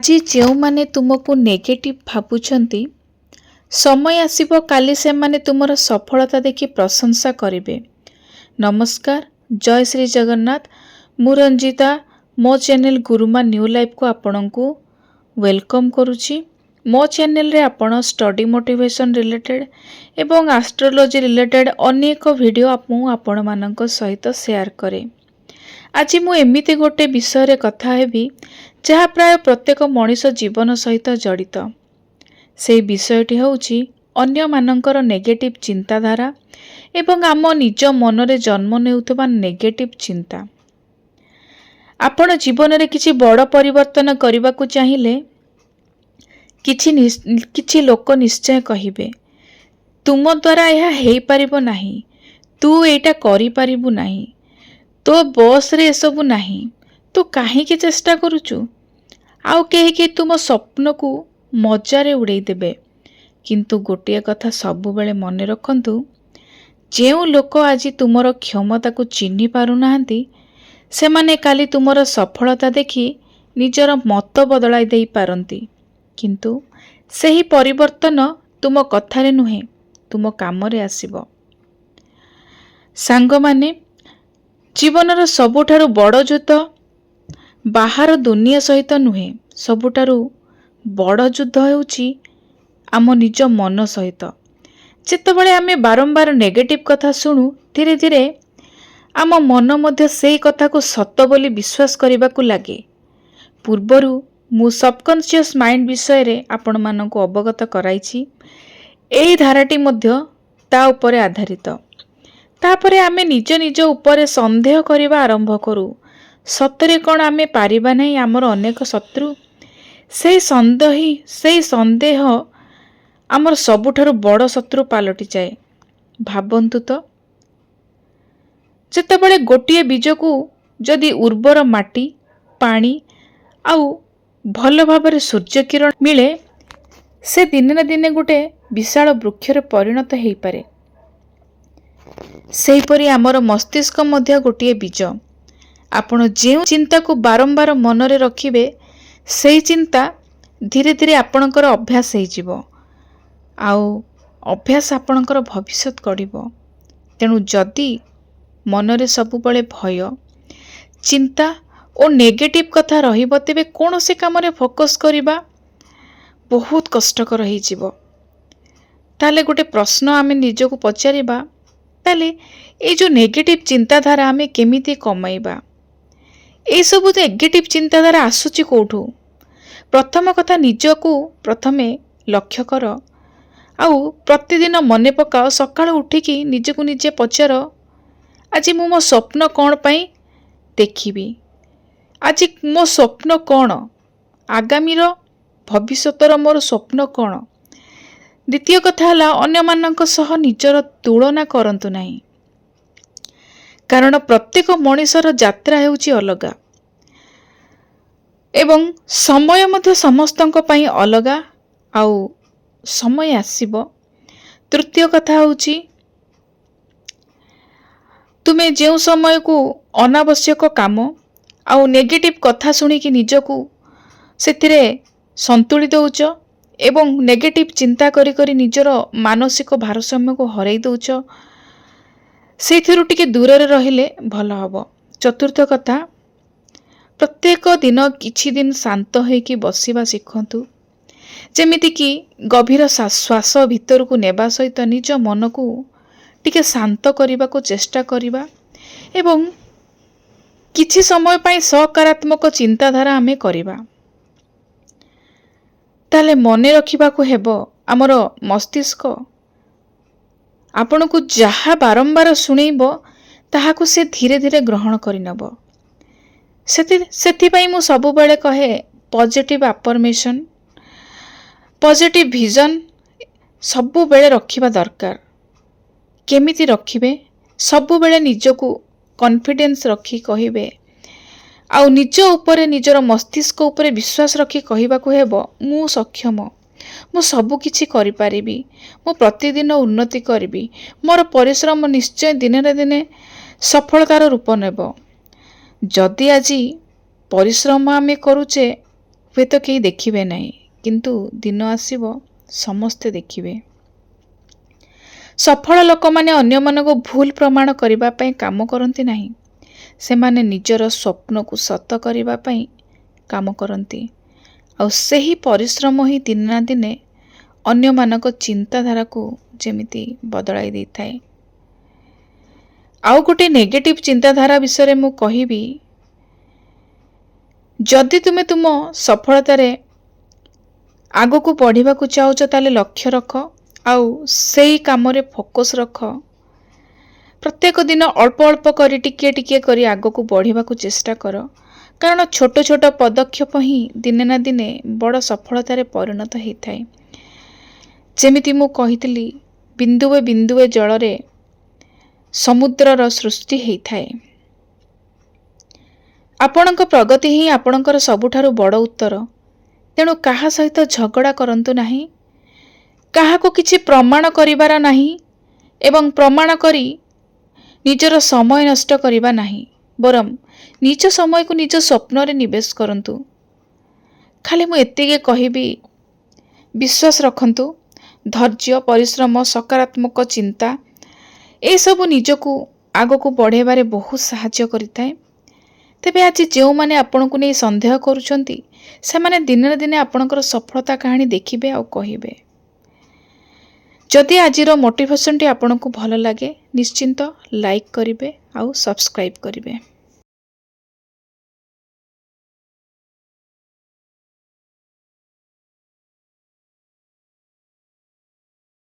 ଆଜି ଯେଉଁମାନେ ତୁମକୁ ନେଗେଟିଭ୍ ଭାବୁଛନ୍ତି, ସମୟ ଆସିବ କାଲି ସେମାନେ ତୁମର ସଫଳତା ଦେଖି ପ୍ରଶଂସା କରିବେ। ନମସ୍କାର, ଜୟ ଶ୍ରୀ ଜଗନ୍ନାଥ। ମୁଁ ରଞ୍ଜିତା, ମୋ ଚ୍ୟାନେଲ୍ ଗୁରୁମା ନ୍ୟୁ ଲାଇଫ୍କୁ ଆପଣଙ୍କୁ welcome କରୁଛି। ମୋ ଚ୍ୟାନେଲରେ ଆପଣ ଷ୍ଟଡି ମୋଟିଭେସନ୍ ରିଲେଟେଡ଼୍ ଏବଂ ଆଷ୍ଟ୍ରୋଲୋଜି ରିଲେଟେଡ଼୍ ଅନେକ ଭିଡ଼ିଓ ମୁଁ ଆପଣମାନଙ୍କ ସହିତ ସେୟାର କରେ। ଆଜି ମୁଁ ଏମିତି ଗୋଟେ ବିଷୟରେ କଥା ହେବି, ଯାହା ପ୍ରାୟ ପ୍ରତ୍ୟେକ ମଣିଷ ଜୀବନ ସହିତ ଜଡ଼ିତ। ସେଇ ବିଷୟଟି ହେଉଛି ଅନ୍ୟମାନଙ୍କର ନେଗେଟିଭ୍ ଚିନ୍ତାଧାରା ଏବଂ ଆମ ନିଜ ମନରେ ଜନ୍ମ ନେଉଥିବା ନେଗେଟିଭ୍ ଚିନ୍ତା। ଆପଣ ଜୀବନରେ କିଛି ବଡ଼ ପରିବର୍ତ୍ତନ କରିବାକୁ ଚାହିଁଲେ କିଛି ଲୋକ ନିଶ୍ଚୟ କହିବେ, "ତୁମ ଦ୍ୱାରା ଏହା ହେଇପାରିବ ନାହିଁ, ତୁ ଏଇଟା କରିପାରିବୁ ନାହିଁ, ତୋ ବସରେ ଏସବୁ ନାହିଁ, ତୁ କାହିଁକି ଚେଷ୍ଟା କରୁଛୁ?" ଆଉ କେହି କେହି ତୁମ ସ୍ୱପ୍ନକୁ ମଜାରେ ଉଡ଼େଇ ଦେବେ। କିନ୍ତୁ ଗୋଟିଏ କଥା ସବୁବେଳେ ମନେ ରଖନ୍ତୁ, ଯେଉଁ ଲୋକ ଆଜି ତୁମର କ୍ଷମତାକୁ ଚିହ୍ନି ପାରୁନାହାନ୍ତି, ସେମାନେ କାଲି ତୁମର ସଫଳତା ଦେଖି ନିଜର ମତ ବଦଳାଇ ଦେଇପାରନ୍ତି। କିନ୍ତୁ ସେହି ପରିବର୍ତ୍ତନ ତୁମ କଥାରେ ନୁହେଁ, ତୁମ କାମରେ ଆସିବ। ସାଙ୍ଗମାନେ, ଜୀବନର ସବୁଠାରୁ ବଡ଼ ଯୁଦ୍ଧ ବାହାର ଦୁନିଆ ସହିତ ନୁହେଁ। ସବୁଠାରୁ ବଡ଼ ଯୁଦ୍ଧ ହେଉଛି ଆମ ନିଜ ମନ ସହିତ। ଯେତେବେଳେ ଆମେ ବାରମ୍ବାର ନେଗେଟିଭ୍ କଥା ଶୁଣୁ, ଧୀରେ ଧୀରେ ଆମ ମନ ମଧ୍ୟ ସେଇ କଥାକୁ ସତ ବୋଲି ବିଶ୍ୱାସ କରିବାକୁ ଲାଗେ। ପୂର୍ବରୁ ମୁଁ ସବକନସିୟସ୍ ମାଇଣ୍ଡ ବିଷୟରେ ଆପଣମାନଙ୍କୁ ଅବଗତ କରାଇଛି। ଏହି ଧାରାଟି ମଧ୍ୟ ତା ଉପରେ ଆଧାରିତ। ତାପରେ ଆମେ ନିଜ ନିଜ ଉପରେ ସନ୍ଦେହ କରିବା ଆରମ୍ଭ କରୁ। ସତରେ କ'ଣ ଆମେ ପାରିବା ନାହିଁ? ଆମର ଅନେକ ଶତ୍ରୁ। ସେଇ ସନ୍ଦେହ ଆମର ସବୁଠାରୁ ବଡ଼ ଶତ୍ରୁ ପାଲଟିଯାଏ। ଭାବନ୍ତୁ ତ, ଯେତେବେଳେ ଗୋଟିଏ ବୀଜକୁ ଯଦି ଉର୍ବର ମାଟି, ପାଣି ଆଉ ଭଲ ଭାବରେ ସୂର୍ଯ୍ୟ କିରଣ ମିଳେ, ସେ ଦିନେ ନା ଦିନେ ଗୋଟେ ବିଶାଳ ବୃକ୍ଷରେ ପରିଣତ ହେଇପାରେ। ସେହିପରି ଆମର ମସ୍ତିଷ୍କ ମଧ୍ୟ ଗୋଟିଏ ବୀଜ। ଆପଣ ଯେଉଁ ଚିନ୍ତାକୁ ବାରମ୍ବାର ମନରେ ରଖିବେ, ସେଇ ଚିନ୍ତା ଧୀରେ ଧୀରେ ଆପଣଙ୍କର ଅଭ୍ୟାସ ହେଇଯିବ ଆଉ ଅଭ୍ୟାସ ଆପଣଙ୍କର ଭବିଷ୍ୟତ ଗଢ଼ିବ। ତେଣୁ ଯଦି ମନରେ ସବୁବେଳେ ଭୟ, ଚିନ୍ତା ଓ ନେଗେଟିଭ୍ କଥା ରହିବ, ତେବେ କୌଣସି କାମରେ ଫୋକସ୍ କରିବା ବହୁତ କଷ୍ଟକର ହେଇଯିବ। ତାହେଲେ ଗୋଟେ ପ୍ରଶ୍ନ ଆମେ ନିଜକୁ ପଚାରିବା, ତାହେଲେ ଏଇ ଯେଉଁ ନେଗେଟିଭ୍ ଚିନ୍ତାଧାରା ଆମେ କେମିତି କମାଇବା? ଏଇସବୁ ନେଗେଟିଭ୍ ଚିନ୍ତାଧାରା ଆସୁଛି କେଉଁଠୁ? ପ୍ରଥମ କଥା, ନିଜକୁ ପ୍ରଥମେ ଲକ୍ଷ୍ୟ କର ଆଉ ପ୍ରତିଦିନ ମନେ ପକାଅ। ସକାଳୁ ଉଠିକି ନିଜକୁ ନିଜେ ପଚାର, ଆଜି ମୁଁ ମୋ ସ୍ୱପ୍ନ କ'ଣ ପାଇଁ ଦେଖିବି? ଆଜି ମୋ ସ୍ୱପ୍ନ କ'ଣ? ଆଗାମୀର ଭବିଷ୍ୟତର ମୋର ସ୍ୱପ୍ନ କ'ଣ? ଦ୍ୱିତୀୟ କଥା ହେଲା, ଅନ୍ୟମାନଙ୍କ ସହ ନିଜର ତୁଳନା କରନ୍ତୁ ନାହିଁ। କାରଣ ପ୍ରତ୍ୟେକ ମଣିଷର ଯାତ୍ରା ହେଉଛି ଅଲଗା ଏବଂ ସମୟ ମଧ୍ୟ ସମସ୍ତଙ୍କ ପାଇଁ ଅଲଗା ଆଉ ସମୟ ଆସିବ। ତୃତୀୟ କଥା ହେଉଛି, ତୁମେ ଯେଉଁ ସମୟକୁ ଅନାବଶ୍ୟକ କାମ ଆଉ ନେଗେଟିଭ୍ କଥା ଶୁଣିକି ନିଜକୁ ସେଥିରେ ସନ୍ତୁଳି ଦେଉଛ ଏବଂ ନେଗେଟିଭ୍ ଚିନ୍ତା କରି କରି ନିଜର ମାନସିକ ଭାରସାମ୍ୟକୁ ହରାଇ ଦେଉଛ, ସେଇଥିରୁ ଟିକେ ଦୂରରେ ରହିଲେ ଭଲ ହେବ। ଚତୁର୍ଥ କଥା, ପ୍ରତ୍ୟେକ ଦିନ କିଛି ଦିନ ଶାନ୍ତ ହୋଇକି ବସିବା ଶିଖନ୍ତୁ। ଯେମିତିକି ଗଭୀର ଶ୍ୱାସ ଭିତରକୁ ନେବା ସହିତ ନିଜ ମନକୁ ଟିକେ ଶାନ୍ତ କରିବାକୁ ଚେଷ୍ଟା କରିବା ଏବଂ କିଛି ସମୟ ପାଇଁ ସକାରାତ୍ମକ ଚିନ୍ତାଧାରା ଆମେ କରିବା। ତାହେଲେ ମନେ ରଖିବାକୁ ହେବ, ଆମର ମସ୍ତିଷ୍କ ଆପଣଙ୍କୁ ଯାହା ବାରମ୍ବାର ଶୁଣେଇବ, ତାହାକୁ ସେ ଧୀରେ ଧୀରେ ଗ୍ରହଣ କରିନେବ। ସେଥିପାଇଁ ମୁଁ ସବୁବେଳେ କହେ, ପଜିଟିଭ୍ ଆଫର୍ମେସନ୍, ପଜିଟିଭ୍ ଭିଜନ୍ ସବୁବେଳେ ରଖିବା ଦରକାର। କେମିତି ରଖିବେ? ସବୁବେଳେ ନିଜକୁ କନଫିଡେନ୍ସ ରଖି କହିବେ ଆଉ ନିଜ ଉପରେ, ନିଜର ମସ୍ତିଷ୍କ ଉପରେ ବିଶ୍ୱାସ ରଖି କହିବାକୁ ହେବ, ମୁଁ ସକ୍ଷମ, ମୁଁ ସବୁ କିଛି କରିପାରିବି, ମୁଁ ପ୍ରତିଦିନ ଉନ୍ନତି କରିବି, ମୋର ପରିଶ୍ରମ ନିଶ୍ଚୟ ଦିନେ ନା ଦିନେ ସଫଳତାର ରୂପ ନେବ। ଯଦି ଆଜି ପରିଶ୍ରମ ଆମେ କରୁଛେ ହୁଏତ କେହି ଦେଖିବେ ନାହିଁ, କିନ୍ତୁ ଦିନ ଆସିବ ସମସ୍ତେ ଦେଖିବେ। ସଫଳ ଲୋକମାନେ ଅନ୍ୟମାନଙ୍କୁ ଭୁଲ ପ୍ରମାଣ କରିବା ପାଇଁ କାମ କରନ୍ତି ନାହିଁ, ସେମାନେ ନିଜର ସ୍ୱପ୍ନକୁ ସତ କରିବା ପାଇଁ କାମ କରନ୍ତି। ଆଉ ସେହି ପରିଶ୍ରମ ହିଁ ଦିନେ ନା ଦିନେ ଅନ୍ୟମାନଙ୍କ ଚିନ୍ତାଧାରାକୁ ଯେମିତି ବଦଳାଇ ଦେଇଥାଏ। ଆଉ ଗୋଟେ ନେଗେଟିଭ୍ ଚିନ୍ତାଧାରା ବିଷୟରେ ମୁଁ କହିବି। ଯଦି ତୁମେ ତୁମ ସଫଳତାରେ ଆଗକୁ ବଢ଼ିବାକୁ ଚାହୁଁଛ, ତାହେଲେ ଲକ୍ଷ୍ୟ ରଖ ଆଉ ସେଇ କାମରେ ଫୋକସ୍ ରଖ। ପ୍ରତ୍ୟେକ ଦିନ ଅଳ୍ପ ଅଳ୍ପ କରି, ଟିକିଏ ଟିକିଏ କରି ଆଗକୁ ବଢ଼ିବାକୁ ଚେଷ୍ଟା କର, କାରଣ ଛୋଟ ଛୋଟ ପଦକ୍ଷେପ ହିଁ ଦିନେ ନା ଦିନେ ବଡ଼ ସଫଳତାରେ ପରିଣତ ହେଇଥାଏ। ଯେମିତି ମୁଁ କହିଥିଲି, ବିନ୍ଦୁଏ ବିନ୍ଦୁଏ ଜଳରେ ସମୁଦ୍ରର ସୃଷ୍ଟି ହେଇଥାଏ। ଆପଣଙ୍କ ପ୍ରଗତି ହିଁ ଆପଣଙ୍କର ସବୁଠାରୁ ବଡ଼ ଉତ୍ତର। ତେଣୁ କାହା ସହିତ ଝଗଡ଼ା କରନ୍ତୁ ନାହିଁ, କାହାକୁ କିଛି ପ୍ରମାଣ କରିବାର ନାହିଁ ଏବଂ ପ୍ରମାଣ କରି ନିଜର ସମୟ ନଷ୍ଟ କରିବା ନାହିଁ, ବରଂ ନିଜ ସମୟକୁ ନିଜ ସ୍ୱପ୍ନରେ ନିବେଶ କରନ୍ତୁ। ଖାଲି ମୁଁ ଏତିକି କହିବି, ବିଶ୍ୱାସ ରଖନ୍ତୁ, ଧୈର୍ଯ୍ୟ, ପରିଶ୍ରମ, ସକାରାତ୍ମକ ଚିନ୍ତା ଏସବୁ ନିଜକୁ ଆଗକୁ ବଢ଼ାଇବାରେ ବହୁତ ସାହାଯ୍ୟ କରିଥାଏ। ତେବେ ଆଜି ଯେଉଁମାନେ ଆପଣଙ୍କୁ ନେଇ ସନ୍ଦେହ କରୁଛନ୍ତି, ସେମାନେ ଦିନେ ନା ଦିନେ ଆପଣଙ୍କର ସଫଳତା କାହାଣୀ ଦେଖିବେ ଆଉ କହିବେ। ଯଦି ଆଜିର ମୋଟିଭେସନଟି ଆପଣଙ୍କୁ ଭଲ ଲାଗେ, ନିଶ୍ଚିନ୍ତ ଲାଇକ୍ କରିବେ ଆଉ ସବସ୍କ୍ରାଇବ୍ କରିବେ।